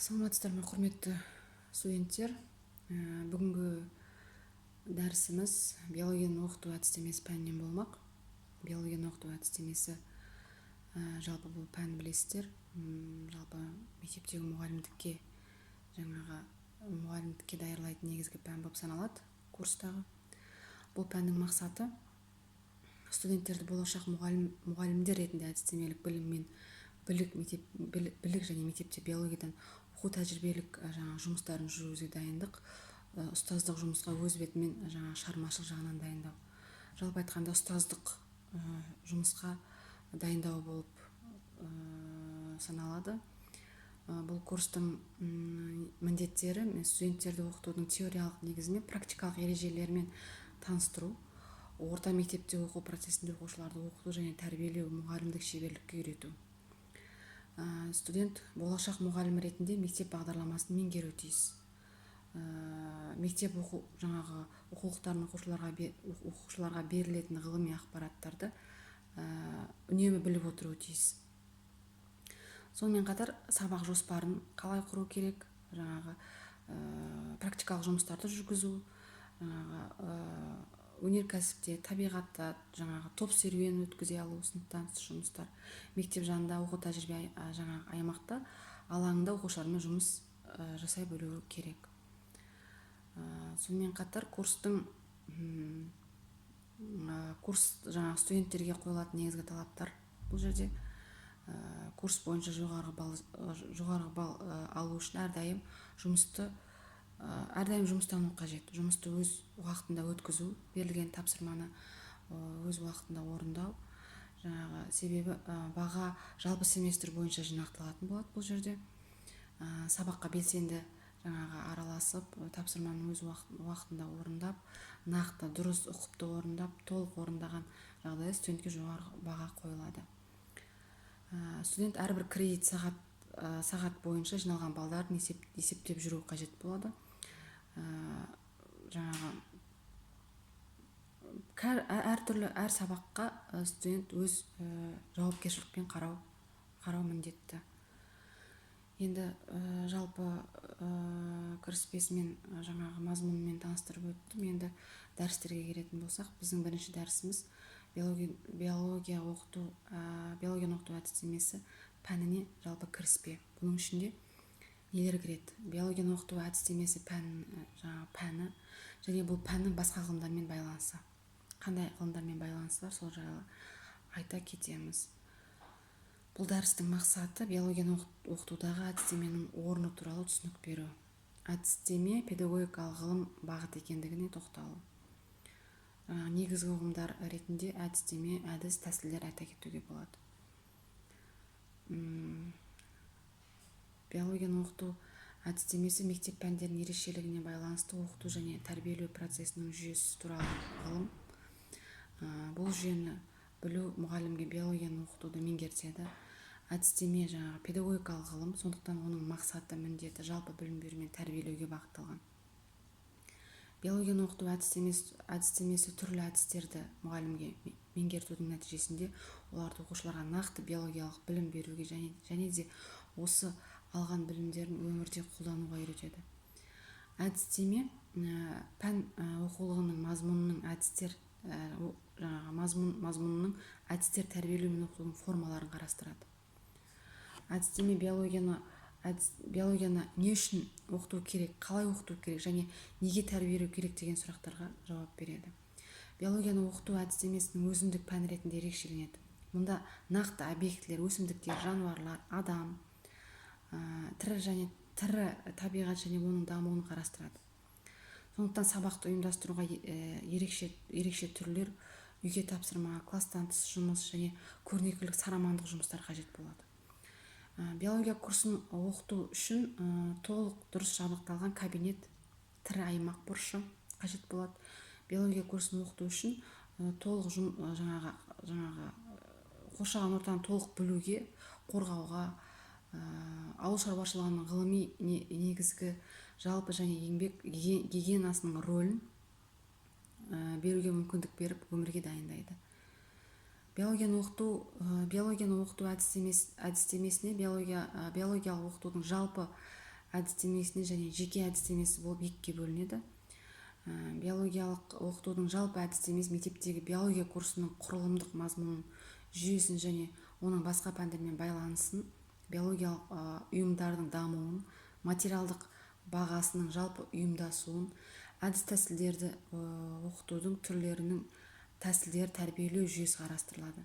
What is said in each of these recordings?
Саламатсыздар ма, құрметті студенттер! Бүгінгі дәрісіміз биологияны оқыту әдістемесі пәнінен болмақ. Биологияны оқыту әдістемесі, жалпы бұл пән, білесіздер, жалпы мектептегі мұғалімдікке, жаңағы мұғалімдікке даярлайтын негізгі пән болып саналады курстағы. Бұл пәннің мақсаты: студенттерді болашақ мұғалімдер ретінде әдістемелік білім мен білік, мектеп білік және мектепте биологиядан оқу тәжірибелік жаңағы жұмыстарын жүргізуге дайындық, ұстаздық жұмысқа өз бетімен жаңағы шығармашылық жағынан дайындау, жалпы айтқанда, ұстаздық жұмысқа дайындау болып саналады. Бұл курстың міндеттері: студенттерді оқытудың теориялық негізі мен практикалық ережелерімен таныстыру, орта мектепте оқу процесінде оқушыларды оқыту және тәрбиелеу, мұғалімдік шеберлікке үйрету. Студент болашақ мұғалім ретінде мектеп бағдарламасын меңгеруі тиіс. Мектеп оқу жаңағы оқулықтарын, оқушыларға берілетін ғылыми ақпараттарды үнемі біліп отыруы тиіс. Сонымен қатар сабақ жоспарын қалай құру керек, жаңағы практикалық жұмыстарды жүргізу, жаңағы өнеркәсіпте, табиғатта жаңағы топ серуен өткізе алу, сыныптан тыс жұмыстар, мектеп жанында оқу тәжірибе жаңағы аймақта, алаңында оқушылармен жұмыс жасай білуі керек. Сонымен қатар курс жаңағы студенттерге қойылатын негізгі талаптар. Бұл жерде курс бойынша жоғарғы балл алу үшін әрдайым жұмыстану қажет. Жұмысты өз уақытында өткізу, берілген тапсырманы өз уақытында орындау жаңағы, себебі баға жалпы семестр бойынша жинақталатын болады. Бұл жерде сабаққа белсенді жаңағы араласып, тапсырманы өз уақытында орындап, нақты, дұрыс, ұқыпты орындап, толық орындаған жағдайда студентке жоғары баға қойылады. Студент әрбір кредит сағат бойынша жиналған балдарын есептеп жүру қажет болады. Жаңағы әртүрлі әр сабаққа студент өз жауапкершілікпен қарау міндетті. Енді жалпы кіріспесімен, жаңағы мазмұнымен таныстырып өттім. Енді дәрістерге келетін болсақ, біздің бірінші дәрісіміз биологияны оқыту әдістемесі пәніне жалпы кіріспе. Бұның ішінде нелер кіреді? Биологияны оқыту әдістемесі пән, жаңағы пәні және бұл пәннің басқа ғылымдармен байланысы, қандай ғылымдармен байланысы бар, сол жайлы айта кетеміз. Бұл дәрістің мақсаты: биологияны оқытудағы әдістеменің орны туралы түсінік беру, әдістеме педагогикалық ғылым бағыт екендігіне тоқталу. Жаңағы негізгі ұғымдар ретінде әдістеме, әдіс, тәсілдер айта кетуге болады. Биологияны оқыту әдістемесі — мектеп пәндерінің ерекшелігіне байланысты оқыту және тәрбиелеу процесінің жүйесі туралы ғылым. Бұл жүйені білу мұғалімге биологияны оқытуды меңгертеді. Әдістеме жаңағы педагогикалық ғылым, сондықтан оның мақсаты, міндеті жалпы білім беру мен тәрбиелеуге бағытталған. Биологияны оқыту әдістемесі түрлі әдістерді мұғалімге меңгертудің нәтижесінде оларды оқушыларға нақты биологиялық білім беруге және де осы алған білімдерін өмірде қолдануға үйретеді. Әдістеме пән оқулығының мазмұнының әдістер жаңағы мазмұнының әдістер тәрбиелеу мен оқытудың формаларын қарастырады. Әдістеме биологияны не үшін оқыту керек, қалай оқыту керек және неге тәрбиелеу керек деген сұрақтарға жауап береді. Биологияны оқыту әдістемесінің өзіндік пән ретінде ерекшеленеді. Мұнда нақты объектілер: өсімдіктер, жануарлар, адам, тірі және тірі табиғат және оның дамуын қарастырады. Сондықтан сабақты ұйымдастыруға ерекше түрлер, үйге тапсырма, класстан тыс жұмыс және көрнекілік, сарамандық жұмыстар қажет болады. Биология курсын оқыту үшін толық, дұрыс жабдықталған кабинет, тірі аймақ бұрышы қажет болады. Биология курсын оқыту үшін толық жаңағы қоршаған ортаны толық білуге, қорғауға, ауыл шаруашылығының ғылыми негізгі, жалпы және еңбек гигиенасының рөлін беруге мүмкіндік беріп, өмірге дайындайды. Биологияны оқыту әдістемесіне биологиялық оқытудың жалпы әдістемесіне және жеке әдістемесі болып екіге бөлінеді. Биологиялық оқытудың жалпы әдістемесі мектептегі биология курсының құрылымдық мазмұнын, жүйесін және оның басқа пәндермен байланысын, биологиялық ұйымдардың дамуын, материалдық бағасының жалпы ұйымдасуын, әдіс-тәсілдерді оқытудың түрлерінің тәсілдері, тәрбиелеу жүйесі қарастырылады.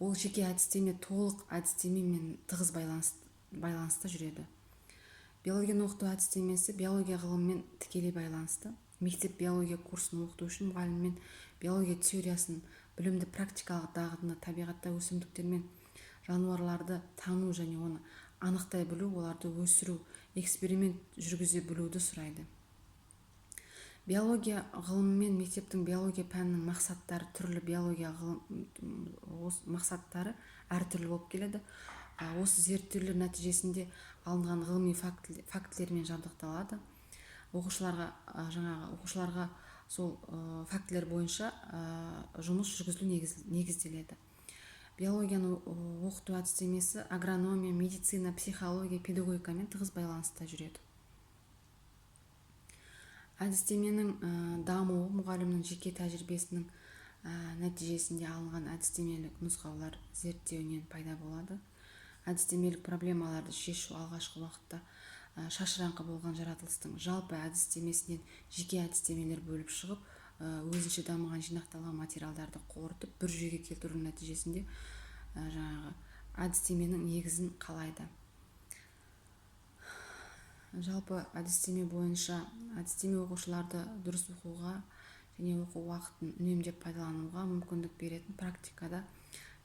Ол жеке әдістеме толық әдістемемен тығыз байланыста жүреді. Биологияны оқыту әдістемесі биология ғылымымен тікелей байланысты. Мектеп биология курсын оқыту үшін мұғаліммен биология теориясын, білімді, практикалық дағдыны, табиғатта өсімдіктер мен жануарларды тану және оны анықтай білу, оларды өсіру, эксперимент жүргізе білуді сұрайды. Биология ғылымымен мектептің биология пәнінің мақсаттары түрлі, биология ғылым мақсаттары әртүрлі болып келеді. Осы зерттеулер нәтижесінде алынған ғылыми фактілермен жабдықталады. Оқушыларға жаңағы оқушыларға сол фактілер бойынша жұмыс жүргізілу негізделеді. Биологияны оқыту әдістемесі агрономия, медицина, психология, педагогикамен тығыз байланыста жүреді. Әдістеменің дамуы мұғалімнің жеке тәжірибесінің нәтижесінде алынған әдістемелік нұсқаулар зерттеуінен пайда болады. Әдістемелік проблемаларды шешу алғашқы уақытта шашыраңқы болған жаратылыстың жалпы әдістемесінен жеке әдістемелер бөліп шығып, өзінше дамыған, жинақталған материалдарды қорытып, бір жүйеге келтірудің нәтижесінде жаңағы әдістеменің негізін қалайды. Жалпы әдістеме бойынша әдістеме оқушыларды дұрыс оқуға және оқу уақытын үнемдеп пайдалануға мүмкіндік беретін, практикада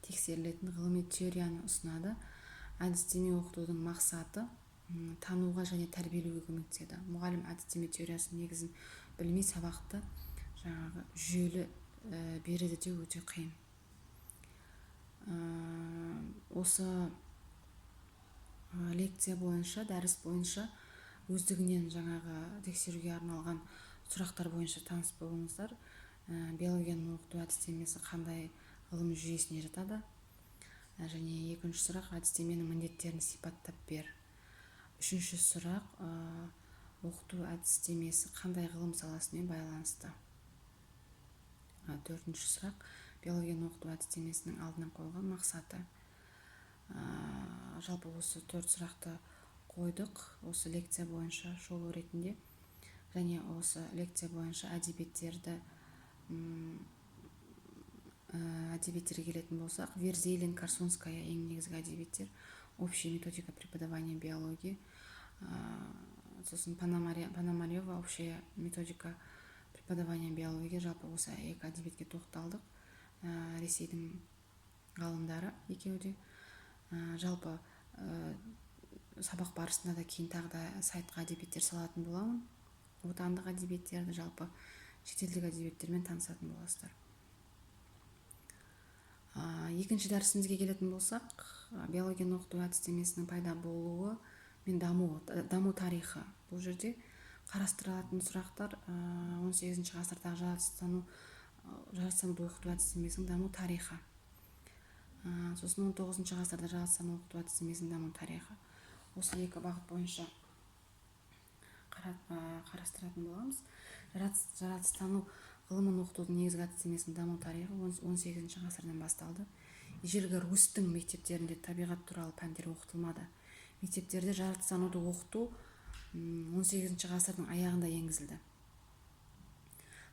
тексерілетін ғылыми теорияны ұсынады. Әдістеме оқытудың мақсаты тануға және тәрбиелеуге көмектеседі. Мұғалім әдістеме теориясының негізін білмей, сабақты жаңағы жүйелі береді деу өте қиын. Осы лекция бойынша, дәріс бойынша өздігінен жаңағы тексеруге арналған сұрақтар бойынша таныс болыңыздар. Биологияны оқыту әдістемесі қандай ғылым жүйесіне жатады? Және екінші сұрақ: әдістеменің міндеттерін сипаттап бер. Үшінші сұрақ: оқыту әдістемесі қандай ғылым саласымен байланысты? Төртінші сұрақ: биологияны оқыту әдістемесінің алдына қойылған мақсаты. Жалпы осы төрт сұрақты қойдық осы лекция бойынша шолу ретінде. Және осы лекция бойынша әдебиеттерге келетін болсақ, Верзилин, Корсунская ең негізгі әдебиеттер, «Общая методика преподавания биологии», сосын Пономарева, «Общая методика преподавания биологии». Жалпы осы екі әдебиетке тоқталдық. Ресейдің ғалымдары екеуі де. Жалпы сабақ барысында да кейін тағы да сайтқа әдебиеттер салатын боламын, отандық әдебиеттерді, жалпы шетелдік әдебиеттермен танысатын боласыздар. Екінші дәрісімізге келетін болсақ, биологияны оқыту әдістемесінің пайда болуы мен дамуы, даму тарихы. Бұл жерде қарастырылатын сұрақтар: 18 ғасырдағы жаратылыстануды оқыту әдістемесінің даму тарихы, сосын 19 ғасырда жаратылыстану оқыту әдістемесінің даму тарихы. Осы екі бағыт бойынша қарастыратын боламыз. Жаратылыстану ғылымын оқытудың негізгі әдістемесінің даму тарихы 18 ғасырдан басталды. Ежелгі Русьтің мектептерінде табиғат туралы пәндер оқытылмады. Мектептерде жаратылыстануды оқыту 18 ғасырдың аяғында енгізілді.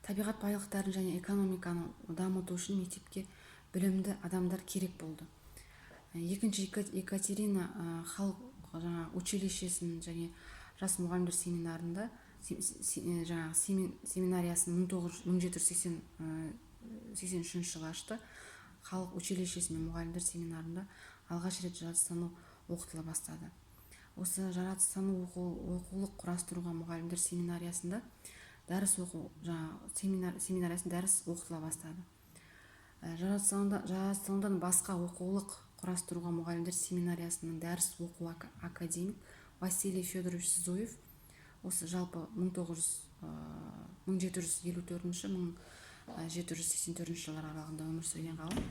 Табиғат байлықтарын және экономиканы дамыту үшін мектепке білімді адамдар керек болды. Екінші Екатерина халық жаңа училищесін және жас мұғалімдер семинарында, жаңағы семинариясын 1783 жылы ашты. Халық училищесі мен мұғалімдер семинарында алғаш рет жаратылыстану оқытыла бастады. Осы жаратылыстану оқулық құрастыруға мұғалімдер семинариясында дәріс оқу, жаңағы семинариясында дәріс оқытыла бастады. Жаратылыстанудан басқа оқулық құрастыруға мұғалімдер семинариясының дәріс оқу академик Василий Федорович Зуев осы жалпы 1754, 1784 жылдар аралығында өмір сүрген ғалым.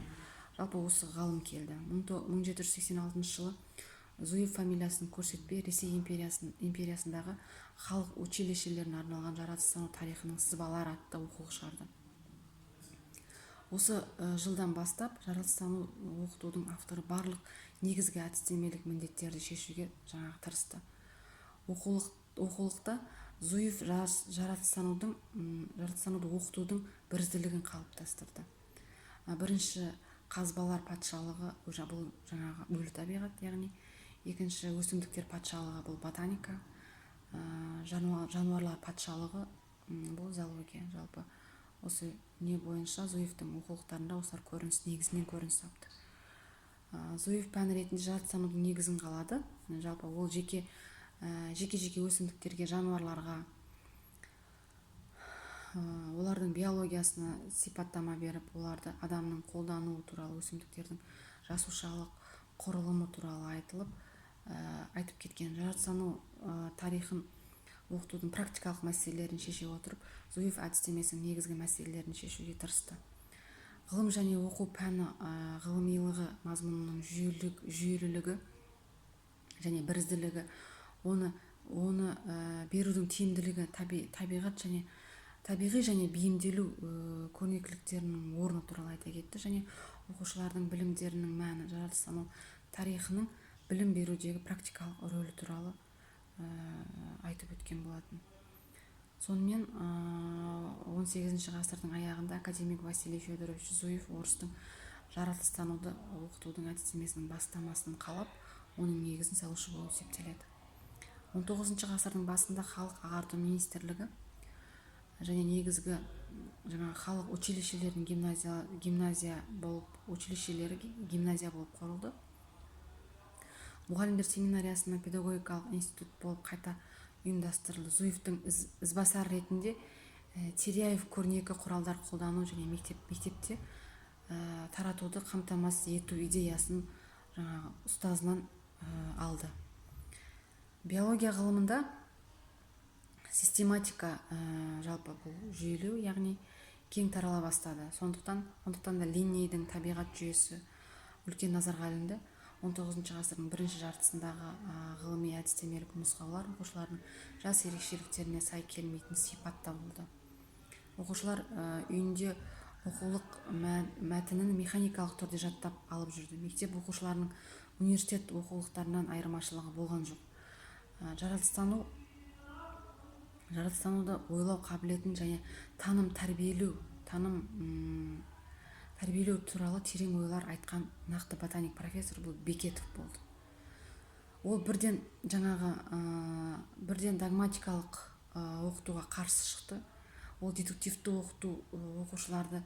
Жалпы осы ғалым келді. 1786 жылы. Зуев фамилиясын көрсетпей, Ресей империясындағы халық училищелеріне арналған «Жаратылыстану тарихының сызбалары» атты оқулық шығарды. Осы жылдан бастап жаратылыстану оқытудың авторы барлық негізгі әдістемелік міндеттерді шешуге жаңағы тырысты. Оқулықта Зуев жаратылыстануды оқытудың бірізділігін қалыптастырды. Бірінші, қазбалар патшалығы, бұл жаңағы өлі табиғат, яғни екінші, өсімдіктер патшалығы, бұл ботаника, жануарлар патшалығы, бұл зоология. Жалпы, осы не бойынша Зуевтің оқулықтарында осылар көрініс, негізінен көрініс тапты. Зуев пән ретінде жаратылыстанудың негізін қалады. Жалпы, ол жеке өсімдіктерге, жануарларға, олардың биологиясына сипаттама беріп, оларды адамның қолдануы туралы, өсімдіктердің жасушалық құрылымы туралы айтып кеткен. Жаратылыстану тарихын оқытудың практикалық мәселелерін шеше отырып, Зуев әдістемесінің негізгі мәселелерін шешуге тырысты. Ғылым және оқу пәні ғылымилығы, мазмұнының жүйелілігі және бірізділігі, оны берудің тиімділігі, табиғат және табиғи және бейімделу көрнекіліктерінің орны туралы айта кетті және оқушылардың білімдерінің мәні, жаратылыстану тарихының білім берудегі практикалық рөлі туралы айтып өткен болатын. Сонымен, 18 ғасырдың аяғында академик Василий Федорович Зуев орыстың жаратылыстануды оқытудың әдістемесінің бастамасын қалап, оның негізін салушы болып есептеледі. 19 ғасырдың басында Халық ағарту министрлігі және негізгі жаңағы халық училищелерінің гимназия болып, училищелері гимназия болып құрылды. Мұғалімдер семинариясының педагогикалық институт болып қайта ұйымдастырылды. Зуевтің ізбасары ретінде Теряев көрнекі құралдар қолдану және мектепте таратуды қамтамасыз ету идеясын жаңағы ұстазынан алды. Биология ғылымында систематика, жалпы бұл жүйелеу, яғни кең тарала бастады. Сондықтан да Линнейдің табиғат жүйесі үлкен назарға ілінді. 19 ғасырдың бірінші жартысындағы ғылыми әдістемелік нұсқаулар оқушылардың жас ерекшеліктеріне сай келмейтін сипатта болды. Оқушылар үйінде оқулық мәтінін механикалық түрде жаттап алып жүрді. Мектеп оқушыларының университет оқулықтарынан айырмашылығы болған жоқ. Жаратылыстануды ойлау қабілетін және таным тәрбиелеу туралы терең ойлар айтқан нақты ботаник профессор бұл Бекетов болды. Ол бірден жаңағы бірден догматикалық оқытуға қарсы шықты. Ол дедуктивті оқыту оқушылардың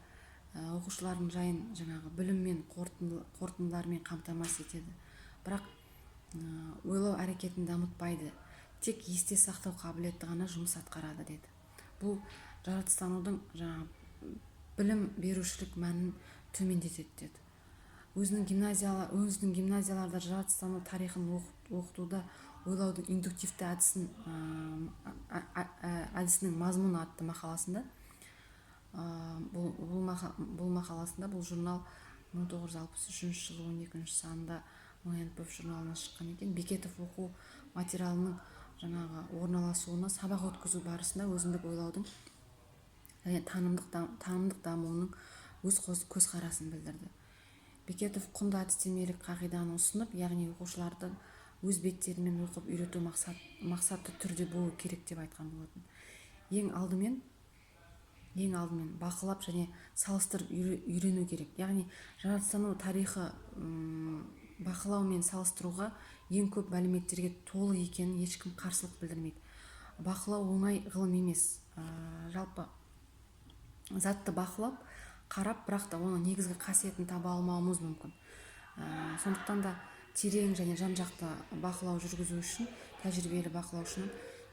жайын жаңағы біліммен, қорытындылармен қамтамасыз етеді, бірақ ойлау әрекетін дамытпайды, тек есте сақтау қабілеті ғана жұмыс атқарады деді. Бұл жаратылыстанудың жаңағы білім берушілік мәнін төмендетеді деді. Өзінің гимназияларда жаратылыстану тарихын оқытуда ойлаудың индуктивті әдісінің мазмұны атты мақаласында, бұл мақаласында, бұл журнал 1963 жылы 12 санында МНПФ журналына шыққан екен, Бекетов оқу материалының жаңағы орналасуына сабақ өткізу барысында өзіндік ойлаудың және танымдық дамуының өз көзқарасын білдірді. Бекетов құнды әдістемелік қағиданы ұсынып, яғни оқушыларды өз беттерімен оқып үйрету мақсатты түрде болу керек деп айтқан болатын. Ең алдымен бақылап және салыстырып үйрену керек. Яғни жаратылыстану тарихы бақылау мен салыстыруға ең көп мәліметтерге толы екенін ешкім қарсылық білдірмейді. Бақылау оңай ғылым емес. Жалпы, затты бақылап қарап, бірақ та оның негізгі қасиетін таба алмауымыз мүмкін. Сондықтан да терең және жан жақты бақылау жүргізу үшін тәжірибелі бақылаушының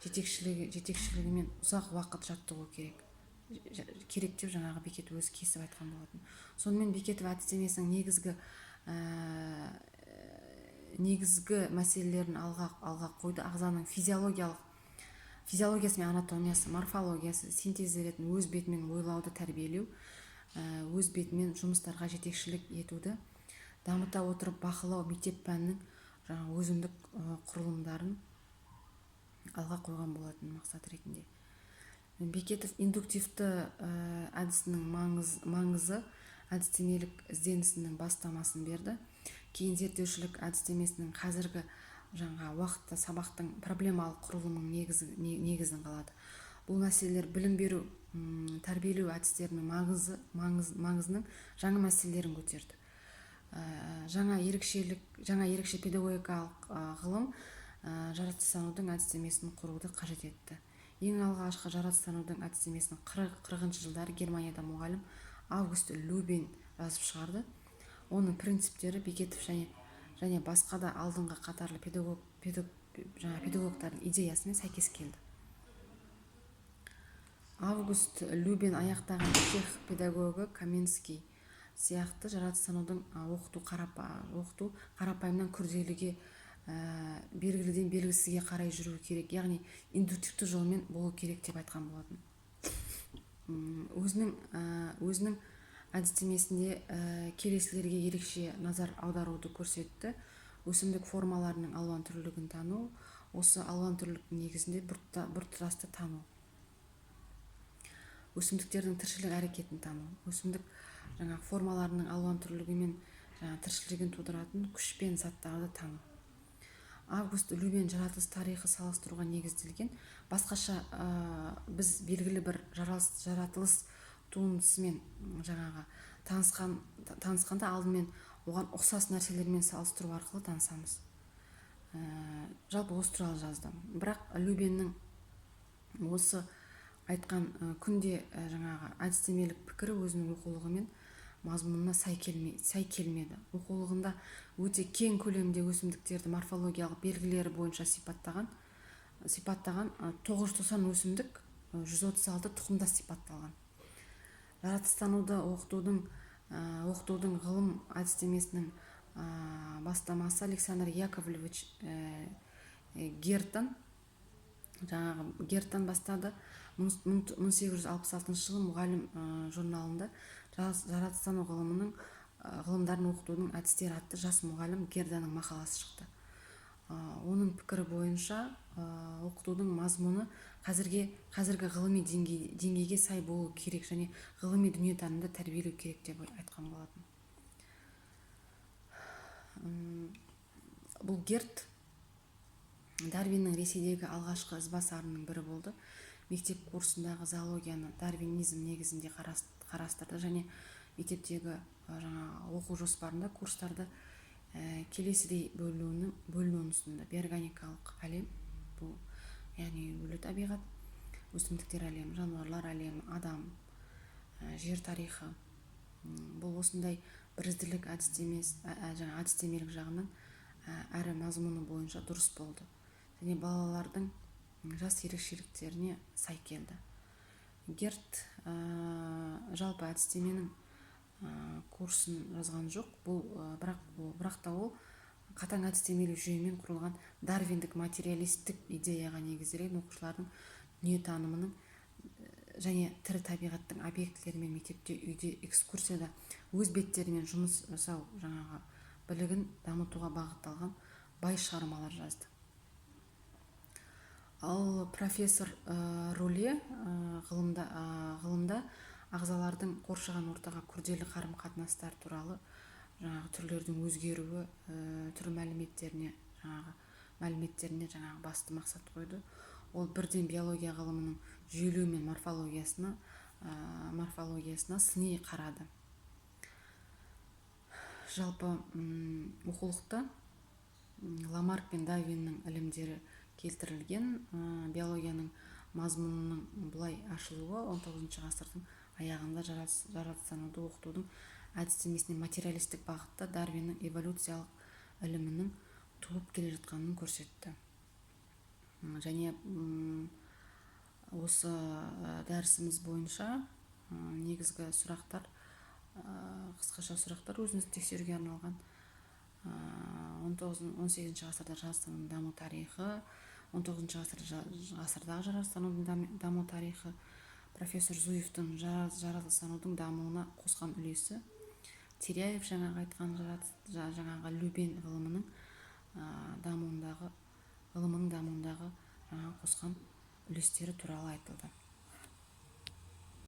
жетекшілігімен ұзақ уақыт жаттығу керек деп жаңағы Бекетов өзі кесіп айтқан болатын. Сонымен, Бекетов әдістемесінің негізгі мәселелерін алға қойды: ағзаның физиологиясы мен анатомиясы, морфологиясы синтезделетін өз бетімен ойлауды тәрбиелеу, өз бетімен жұмыстарға жетекшілік етуді дамыта отырып, бақылау мектеп пәнінің жаңа өзіндік құрылымдарын алға қойған болатын мақсат ретінде. Бекетов индуктивті әдісінің маңызы әдістемелік ізденісінің бастамасын берді. Кейін зерттеушілік әдістемесінің қазіргі жаңа уақытта сабақтың проблемалық құрылымының негізін қалады. Бұл мәселелер білім беру, тәрбиелеу әдістерінің маңызының жаңа мәселелерін көтерді. Жаңа ерекше педагогикалық ғылым, жаратылыстанудың әдістемесін құруды қажет етті. Ең алғашқы жаратылыстанудың әдістемесін 40-жылдары Германияда мұғалім Август Любен жазып шығарды. Оның принциптері Бекетов және басқа да алдыңғы қатарлы жаңа педагогтардың идеясымен сәйкес келді. Август Любен аяқтаған чех педагогы Каменский сияқты жаратылыстанудың оқыту қарапайымнан күрделіге, белгіліден белгісізге қарай жүру керек, яғни индуктивті жолмен болу керек деп айтқан болатын. Өзінің әдістемесінде келесілерге ерекше назар аударуды көрсетті: өсімдік формаларының алуан түрлілігін тану, осы алуан түрліліктің негізінде біртұтасты тану, өсімдіктердің тіршілік әрекетін тану, өсімдік жаңағы формаларының алуан түрлілігі мен жаңа тіршілігін тудыратын күш пен заттарды тану. Август Любен жаратылыс тарихы салыстыруға негізделген. Басқаша, біз белгілі бір жаратылыс туындысымен жаңағы танысқанда алдымен оған ұқсас нәрселермен салыстыру арқылы танысамыз. Жалпы осы туралы жаздым. Бірақ Любеннің осы айтқан күнде жаңағы әдістемелік пікірі өзінің оқулығы мен мазмұнына сай келмеді. Оқулығында өте кең көлемде өсімдіктерді морфологиялық белгілері бойынша сипаттаған 990 өсімдік, 136 тұқымдас сипатталған. Жаратылыстануды оқытудың ғылым әдістемесінің бастамасы Александр Яковлевич Гердтан, жаңағы Гердтан бастады. 1866 жылы «Мұғалім» журналында «Жаратылыстану ғылымының ғылымдарын оқытудың әдістері» атты жас мұғалім Герданың мақаласы шықты. Оның пікірі бойынша, оқытудың мазмұны қазіргі ғылыми деңгейге сай болу керек және ғылыми дүниетанымды тәрбиелеу керек деп айтқан болатын. Бұл Герд Дарвиннің Ресейдегі алғашқы ізбасарының бірі болды. Мектеп курсындағы зоологияны дарвинизм негізінде қарастырды және мектептегі жаңағы оқу жоспарында курстарды келесідей бөлінуін ұсынды: биорганикалық әлем, бұл яғни өлі табиғат, өсімдіктер әлемі, жануарлар әлемі, адам, жер тарихы. Бұл осындай бірізділік жаңа әдістемелік жағынан әрі мазмұны бойынша дұрыс болды және балалардың жас ерекшеліктеріне сай келді. Герд жалпы әдістеменің курсын жазған жоқ бұл, бірақ та ол қатаң әдістемелік жүйемен құрылған дарвиндік материалистік идеяға негізделген оқушылардың дүниетанымының және тірі табиғаттың объектілерімен мектепте, үйде, экскурсияда өз беттерімен жұмыс жасау жаңағы білігін дамытуға бағытталған бай шығармалар жазды. Ал профессор Руле ғылымда ағзалардың қоршаған ортаға күрделі қарым қатынастар туралы, жаңағы түрлердің өзгеруі түр мәліметтеріне жаңағы басты мақсат қойды. Ол бірден биология ғылымының жүйелеу мен морфологиясына сыни қарады. Жалпы оқулықта Ламарк пен Дарвиннің ілімдері келтірілген. Биологияның мазмұнының бұлай ашылуы 19 ғасырдың аяғында жаратылыстануды оқытудың әдістемесіне материалистік бағытта Дарвиннің эволюциялық ілімінің туып келе жатқанын көрсетті. Және осы дәрісіміз бойынша негізгі сұрақтар, қысқаша сұрақтар, өзіңізді тексеруге арналған: 19, 18 ғасырда жаратылыстанудың даму тарихы, 19 ғасырдағы жаратылыстанудың даму тарихы, профессор Зуевтің жаратылыстанудың дамуына қосқан үлесі, Теряев жаңағы айтқан, жаңағы Любен ғылымының дамуындағы, ғылымының дамуындағы жаңағы қосқан үлестері туралы айтылды.